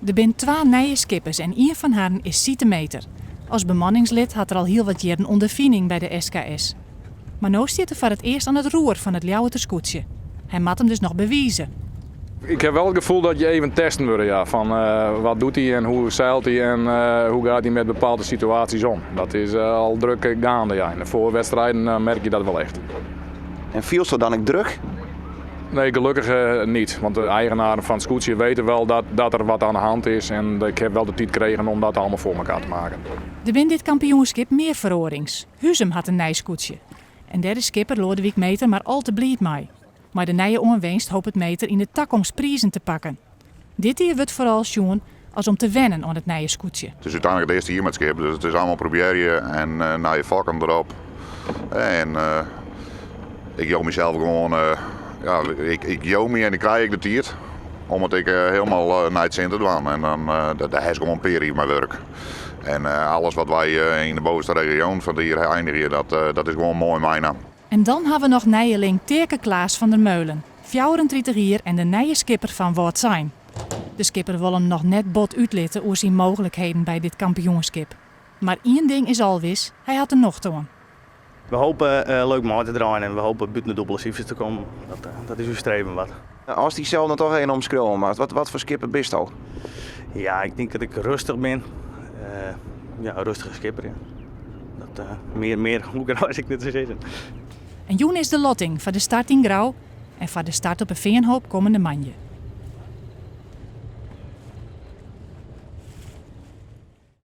Der binne twa nije skippers en ien fan harren is Siete Meeter. As bemanningslid hat er al hiel wat jierren ûnderfining by de SKS. Mar no stiet er foar it earst oan it roer fan it Ljouwerter skûtsje. Hy moat him dus noch bewize. Ik heb wel het gevoel dat je even testen worden, ja. Van wat doet hij en hoe zeilt hij en hoe gaat hij met bepaalde situaties om. Dat is al druk gaande, ja. In de voorwedstrijden merk je dat wel echt. En fielst dan ek druk? Nee, gelukkig niet. Want de eigenaren van het skûtsje weten wel dat er wat aan de hand is. En ik heb wel de tijd gekregen om dat allemaal voor elkaar te maken. Der binne dit kampioenskip mear feroarings. Huzum hat in nij skûtsje. En dêr is skipper Loadewyk Meeter mar al te bliid mei. Mei de nije oanwinst hopet Meeter yn de takomst prizen te pakken. Dit jier wurdt foaral sjoen as om te wennen oan it nije skûtsje. It is úteinlik it earste jier mei it skip, dus it is allemaal probearje en nije fokken derop. En ik jou mysels gewoan, ja, ik jou my en ik krij ek de tiid om it ek hielendal nei it sin te dwaan. En dan dêr hast gewoan in pear jier mei wurk. En alles wat wy yn de bovenste region fan it jier einigje, dat is gewoan moai meinaam. En dan ha we noch nijeling Teake Klaas van der Meulen, 34 jier en de nije skipper fan Wâldsein. De skipper wol him noch net bot útlitte oer syn mooglikheden by dit kampioenskip. Mar ien ding is al wis, hy hat der nocht oan. We hope leuk mei te draaien en we hope bûten de dûbele sifers te kommen. Dat is ús streven wat. As dysels dan toch even omskriuwe moatst, wat foar skipper bisto? Ja, ik tink dat ik rêstich bin. Ja, in rêstige skipper. Ja. Dat, mear hoech ik der net te sizzen. En jûn is de lotting foar de start yn Grou en foar de start op 'e Feanhoop kommende moandei.